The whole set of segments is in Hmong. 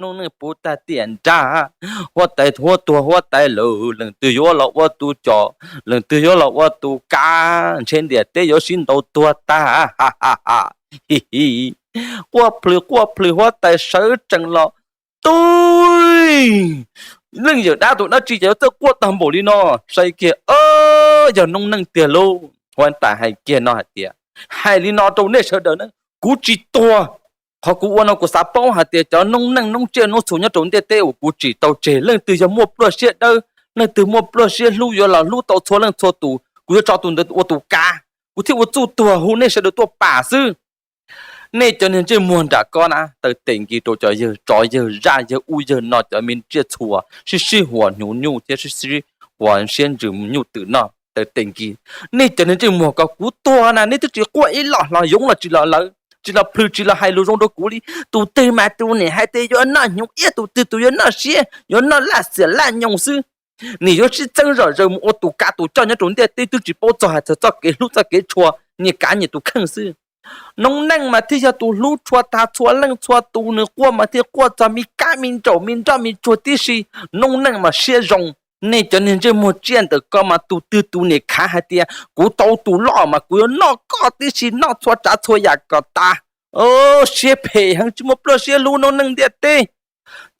noob neej puv tag tiam nrag, huab tais huab tuag huab tais lawm, leej twg yuav los ua tus coj, leej twg yuav los ua tus kav, ntshe ntiaj teb yuav sib ntaus tuag tag. Hi hi, quaj plhws quaj plhws huab tais sawv tsees los, tub, leej yawm dab tus dab tsi ces yuav txawj quaj tag npaum li no, saib kiag, yog noob neej tiag lauj. Huab tais hais kiag no hais tias, hais li no rau nej sawv daws na, kuv tsis tuag. Qhov kuv ua no kuv xav paub hais tias cov noob neej noob tsiaj noob txhu nyob rau ntiaj teb uas kuv tsim tau tseg, leej twg yog muaj pluaj siab dawb, leej twg muaj pluaj siab hlub yuav los hlub tau txhua leej txhua tus, kuv yuav tso tus ntawd ua tus kav. Kuv thiaj ua txuj tuag hu nej sawv daws tuaj pam xwb. Nej cov niag ntsej muag nram ko na, taw tes nkis rau cov yawg tsov yawg zaj yawg ub yawg no, cov me tsiaj txhua sib sib huas hnyuv nyuj thiab sib sib huas siab ntsws nyuj twm noj, taw tes nkis. Nej cov niag ntsej muag ko, kuv tuag na nej twb tsis quaj ib los hlo, yoov los tsis los lawv, tsis los plhws tsis los hais lus zoo rau kuv li. Tus twg mas tus niam hais tias yuav noj hnyuv iab, tus twg tus yuav noj siab, yuav noj laj xiam laj nyoos xwb. Nim yuav sib txeeb zom zaws mus ua tus kav tus coj nyob rau ntiaj teb, twb tsis paub txog hais txog txoj kev hlub txoj kev tshua, nyias kav nyias tus kheej xwb. Noob neej mas thiaj yog tus hlub tshua tag txhua leej txhua tus, nws quaj mas thiaj quaj txog me kab me ntsaum me nroj me tsuag tib si. Noob neej mas siab zoo. Nej cov niag ntsej muag tsiaj ntawm ko mas tus twg tus niam khav hais tias kuv tau tus loj mas kuv yuav noj koj tib si, noj txhua tsav txhua yam kom tas. Siab phem heev, tsis muaj pluaj siab hlub noob neej ntiaj teb.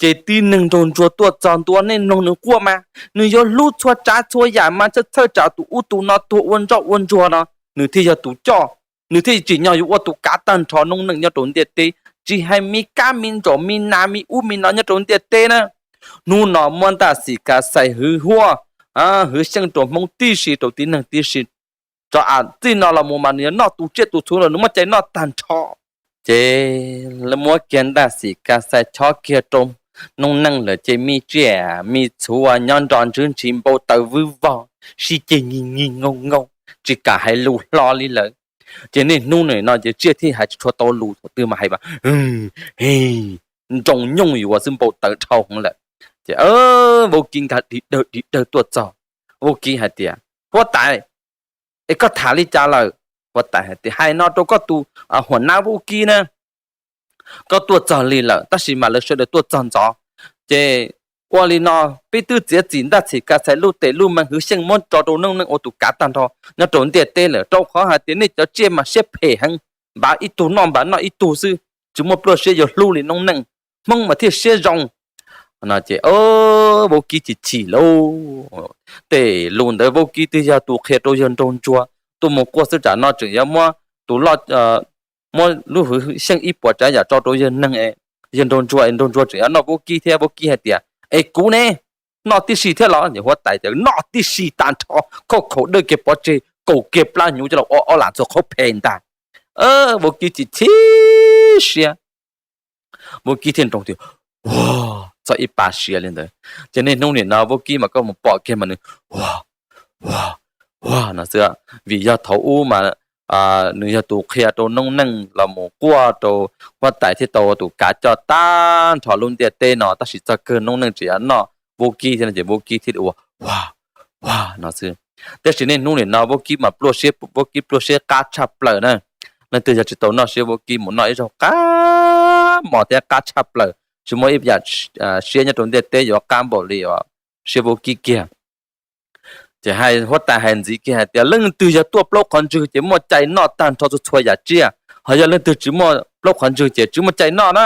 Ces tib neeg nraug ntsuag tuaj txog ntua, nej mloog nws quaj mas, nws yuav hlub txhua tsav txhua yam mas txhawj txhawj tsam tus ub tus no tuag ua ntsoj ua ntsuag no, nws thiaj yog tus coj, nws thiaj tsim nyog yuav ua tus kav tag nrho noob neej nyob rau ntiaj teb, tsis hais me kab me ntsaum me nas me ub me no nyob rau ntiaj teb na. Hnub no muab Ntaj Xim Ka Xais hwv huaj, hwv xyeej rau Hmoob tib si, rau tib neeg tib si. Tso am txij no los mus mas nws yuav noj tus tsiaj tus txhu los nws muaj cai noj tag nrho. Ces muab kiag Ntaj Xim Ka Xais chob kiag rau noob neej lawm ces me tsiaj me txhu nyob nrov ntswb ntshis npau taws vwb vog, sib ceg nyig nyig nkaug nkaug, tsis kam hais lus hlo li lawm. Ces niaj hnub no ces tsiaj thiaj hais tsis tshua tau lus, thaum twg mas hais mas nroo nyooj yuav xwb, npau taws dhau heev lawm. Ces Vaub Kib nkag dig dawg dig dawg tuaj txog, Vaub Kib hais tias, huab tais, es koj tham li cas lawm? Huab tais hais tias, hais no rau koj tus huam nab Vaub Kib na, koj tuaj txog li lawm, tab sis mas lawv sawv daws tuaj txog ntxov. Ces ua li no, peb twb txiav txim Ntaj Xim Ka Xais lub tes lub meej hwv xyeej muab tso rau noob neej ua tus kav tag nrho nyob rau ntiaj teb lawm, rau qhov hais tias nej cov tsiaj mas siab phem heev, npav ib tug noj npav noj ib tug xwb, tsis muaj pluaj siab yuav hlub li noob neej. Hmoob mas thiaj siab zoo. No ces Vaub Kib chim chim lauj, tej lus ntawd Vaub Kib twb yog tus qhia rau yawg nraug ntsuag tuaj mus quaj xwb, tsam no tseem yuav muab tus loj, muab lub hwv xyeej ib puas tsav yam tso rau yawg neeg, yawg nraug ntsuag, nraug ntsuag tseem yuav noj Vaub Kib thiab. Vaub Kib hais tias, es kuv ne, noj tib si thiab los? Ces huab tais tias, noj tib si tag nrho, khauj khaum dawj kiag pov tseg, kaum kiag plab hnyuv coj los ua ob lam txhua qhov phem ntag. Vaub Kib chim chim siab, Vaub Kib thiaj nroo tias, ua, txog ib pas siav li ntawd. Ces niaj hnub nim no Vaub Kib mas koj mus pom kiag mas nws ua, ua, ua no xwb, vim yog thaum ub mas nws yog tus qhia rau noob neej los mus quaj rau huab tais thiaj tau ua tus kav coj tag nrho lub ntiaj teb no, tab sis txog kawg noob neej tseem yuav noj Vaub Kib thiab no ces Vaub Kib thiaj ua, ua, ua no xwb. Tab sis niaj hnub nim no Vaub Kib mas, Vaub Kib pluaj siab qab tshaj plaws na. Leej twg yog tsis tau noj siab Vaub Kib mus noj ib zaug, qab mos thiab qab tshaj plaws, tsis muaj ib yam siab nyob rau ntiaj teb yuav qab npaum li siab Vaub Kib kiag. Ces hais huab tais hais ntxiv kiag hais tias, leej twg yog tuaj plaub qhov ntswg ces muaj cai noj tag nrho txhua txhua yam tsiaj, ho yog leej twg tsis muaj plaub qhov ntswg ces tsis muaj cai noj na.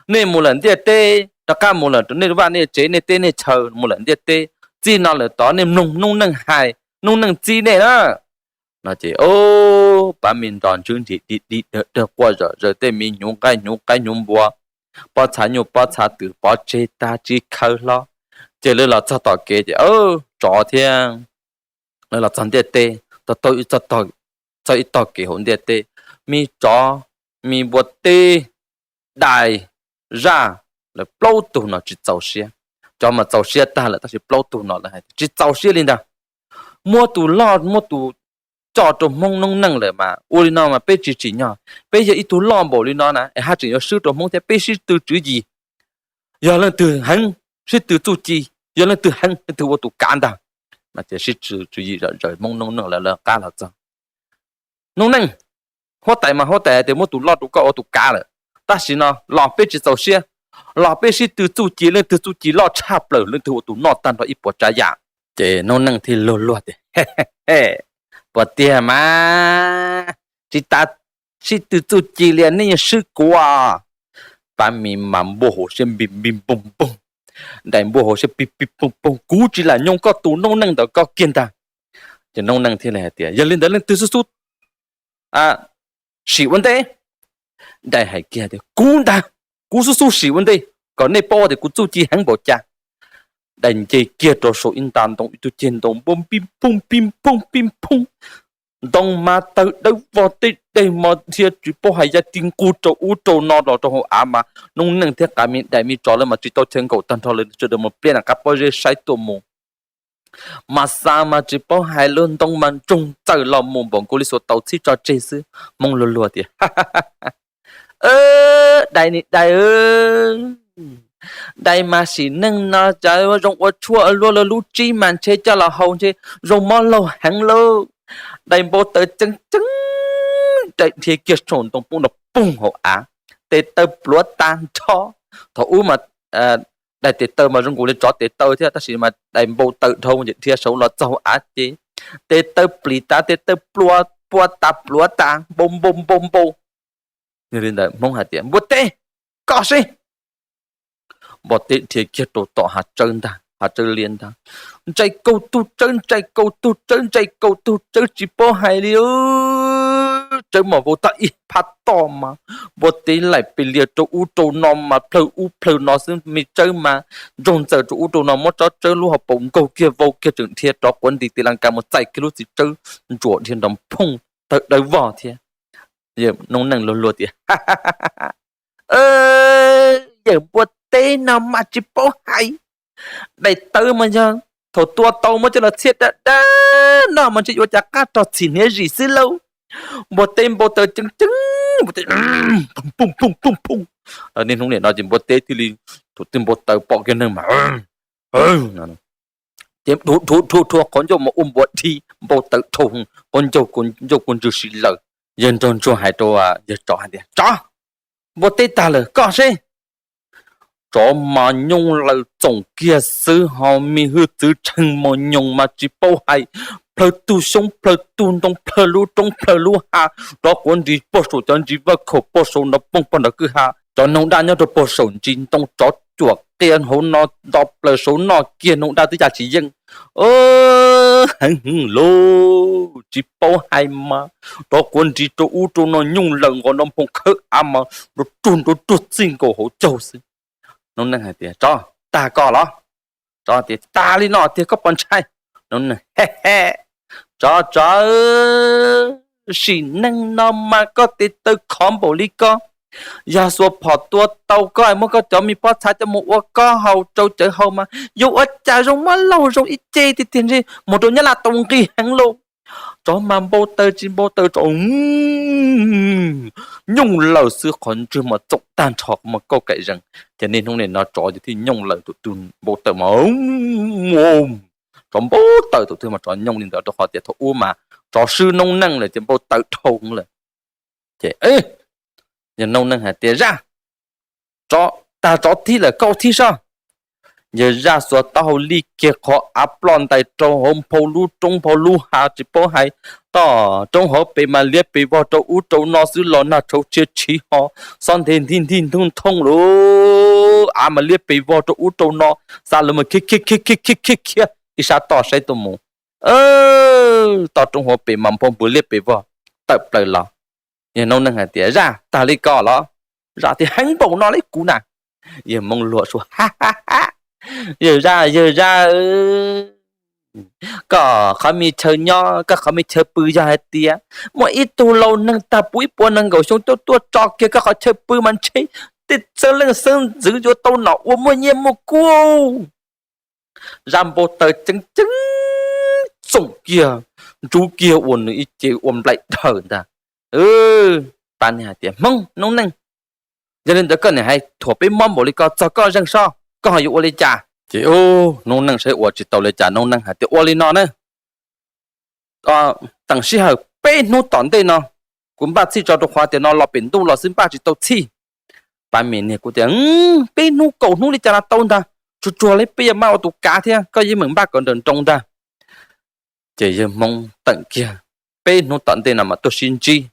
Nej mus lawm ntiaj teb, rov qab mus lawm rau nej vaj nej tsev nej teb nej chaw, mus lawm ntiaj teb, txij no lawm tod nej mloog noob neej hais, noob neej txib nej na. No ces pab me nrov ntswb nrig dig dig dawg dawg quaj zom zaws, tej me hnyuv nqaij hnyuv qaib hnyuv npua, pob txha nyuj pob txha twm pov tseg tag tsis khaws hlo. Ces lawv los txog tom kev ces tsov thiab, lawv los txog ntiaj teb, tau txog ib tog kev hauv ntiaj teb, me tsov, me npua teb, dais, zaj, lawv plaub tug no tsis txaus siab. Cov mas txaus siab tag lawm tab sis plaub tug no lawv hais tias tsis txaus siab li ntag. Muab tus loj muab tus coj rau Hmoob noob neej lawm mas ua li no mas peb tsis tsim nyog. Peb yog ib tug loj npaum li no na es haj tseem yuav swb rau Hmoob thiab, peb sib tw tswv yim. Yog leej twg heev sib tw txuj ci, yog leej twg heev leej twg ua tus kav ntag. Mas ces sib tw tswv yim zom zaws, Hmoob noob neej lawv lawv qab los txog. Noob neej, huab tais mas huab tais hais tias muab tus loj rau koj ua tus kav lawm, tab sis no los peb tsis txaus siab, los peb sib tw txuj ci, leej twg txuj ci loj tshaj plaws leej twg ua tus noj tag nrho ib puas tsav yam. Ces noob neej thiaj luag luag tias, puas tiag mas, tsis tas sib tw txuj ci li nej yeej swb kuv. Pab mis mas npuaj hauv siab npij npij npoog npoog, dais npuaj hauv siab pij pij poog poog, kuv tsis lam nyoog koj tus noob neej ntawd koj kiag ntag. Ces noob neej thiaj li hais tias, yog li ntawd leej twg xub xub sim ua ntej? Dais hais kiag tias, kuv ntag, kuv xub xub sim ua ntej kom nej paub tias kuv txuj ci heev npaum cas. Dais nce kiag rau saum ib nta ntoo, ib tug ceg ntoo npuaj npij poog pij poog pij poog, ntoo mas tawg dawb vog, tej deg mas dhia tsis paub hais ya ti nqug rau ub rau no los rau hauv av mas noob neej thiab qav mis dais mis tsov lawv mas tsis tau chaw nkaum tag nrho lawm, sawv daws mas pliab nram qab pob zeb saib tuaj mus. Mas xa mas tsis paub hais lub ntoo mas ntsoog txawm los mus npaum nkaus li xuas tau txhib tso tseg xwb. Hmoob luag luag tias, dais ni dais, dais mas sim neej no cas zoo ua tshuaj luaj, lub tsib mas ntshe coj los haus ntshe zoo mob laug heev lauj. Dais npau taws ceev ceev, dais dhia kiag saum ntoo poob nrov poog hauv av, tes taw pluav tas nrho. Thaum ub mas dais tes taw mas zoo nkaus li tsov tes taw thiab, tab sis mas dais npau taws dhau ces dhia saud los txog hauv av ces tes taw plis tas, tes taw plua pua tas pluav tas, npau npau npau npau. Yog li ntawd Hmoob hais tias, npua teb, koj seb. Npua teb dhia kiag rau tom hav tsawb ntag, hav tsawb liab ntag, ntsais kaus tug tsawb, ntsais kaus tug tsawb, ntsais kaus tug tsawb tsis paub hais li. Tsawb mas vau tag ib phab toj mas npua teb laim pes lias rau ub rau no mas plhaw ub plhaw no xwb, me tsawb mas ntsoog ntxaws rau ub rau no, muab tsob tsawb lub hauv paus nkaug kiag vau kiag tseem dhia rov quav nris tis las kas mus txais kiag lub txiv tsawb ntsuam dhia nrov phooj tawg dawb vog thiab. Noob neej luag luag tias, yawm npua teb no mas tsis paub hais, daim tawv mas yog thaum tua tau muab coj los txhiaj dab dab noj mas ntshe yuav cas qab rog txhim hniav zim xwb lauj. Npua teb npau taws ceev ceev, npua teb phooj phooj phooj phooj. Niaj hnub nim no ces npua teb thiaj li, thaum twg npau taws pom kiag neeg mas ces dhuav dhuav dhuav qhov ncauj mas ua npuas dhi, npau taws dhau, qhov ncauj ncauj kua ntswg si lawm. Yawg nraug ntsuag hais rau yawg tsov hais tias, tsov, npua teb tag lawm koj seb. Tsov mas nyooj laws txoom kiag xwb ho me hwj txwv tshee mos nyoos mas tsis paub hais, plhaw tug xyoob plhaw tug ntoo plhaw lub roob plhaw lub hav, rov quav nris puag saum cov ntsis vaj khaum puag saum nrov poog puag nrov kwj ha, cov noog daj nyob rau puag saum ntsis ntoo tsov cuam qia hauv no nto plaws saud noj kiag noog daj twb ya tsis yeej. Heev hwv lauj, tsis paub hais mas rov quav nris rau ub rau no nyooj laws nqos nrov nphoo khawb av mas nrov ruag nrov ruag txij nkaus hauv caug xwb. Noob neej hais tias, tsov, tag koj los? Tsov tias, tag li no tiag koj puas ntshai? Noob neej, he he, tsov tsov, sim neej no mas koj tes taw khov npaum li koj, yog xuas phom tua tau koj muab koj cov me pob txha coj mus ua koj haus rau cawv haus mas yuav ua cas zoo mab laug zoo ib ce tiag tiag ntshe mus rau Nyab Laj tau nqi heev lauj. Tsov mas npau taws tsis npau taws tsov nyooj laws xwb qhov ntswg mas txoom tag nrho mas kauj kaim zees. Ces niaj hnub nim no tsov ces thiaj nyooj laws tus twg npau taws mas tsov npau taws tus twg mas tsov nyooj li ntawd rau qhov tias thaum ub mas tsov swb noob neej lawm ces npau taws dhau lawm. Ces yawg noob neej hais tias, zaj, tsov, tag tsov thib lawm koj thib sob. Yawg zaj xuas taub hau li kiag qhov av ploj ntais rau hauv nphau lub roob nphau lub hav tsis paub hais, toj roob hauv pes mas liab pes vog rau ub rau no xwb los nag tshauv tshia tshiv ho, xob nthe nthij nthij nthub nthooj lauj, av mas liab pes vog rau ub rau no, xa lawv mas khiav khiav khiav khiav khiav khiav ib sab toj saib tuaj mus. Toj roob hauv pes mas nphau npua liab pes vog tawm plaws los. Yawg noob neej hais tias, zaj, tag li ko los? Zaj tias, heev npaum no li kuv na. Yawg hmoob luag suab, yawg zaj, yawg zaj, koj qhov me chaw nyob, koj qhov me chaw pw yog hais tias muaj ib tug laus neeg tag puv ib puas nees nkaum xyoo tuaj tuaj tso kiag koj qhov chaw pw mas ntshe tej xeeb leej xeeb ntxwv yuav tau nom ua muaj nyiaj muaj kub. Zaj npau taws ceev ceev txoom kiag, ntsub kiag ua nws ib ce ua nplaim dhawm ntag. Pab niag hais tias, hmoob, noob neej, yog li ntawd koj niam hais thuam peb mob npaum li ko txog koj zeeg sob, koj ho yuav ua li cas? Ces noob neej saib ua tsis tau li cas noob neej hais tias, ua li no na, teem sij hawm peb hnub tom ntej no, kuv npaj txhij tso rau qhov tias no los pem ntuj los xwb npaj tsis tau txhij. Pab me niag kuj tias, Peb hnub kaum hnub li cas los tau ntag, tsuag tsuag li peb yuav maj ua tus kav thiab, koj yeej meem npaj kom nrawm nroos ntag. Ces yawg Hmoob teem kiag, Peb hnub tom ntej no mas tuaj sib ntsib.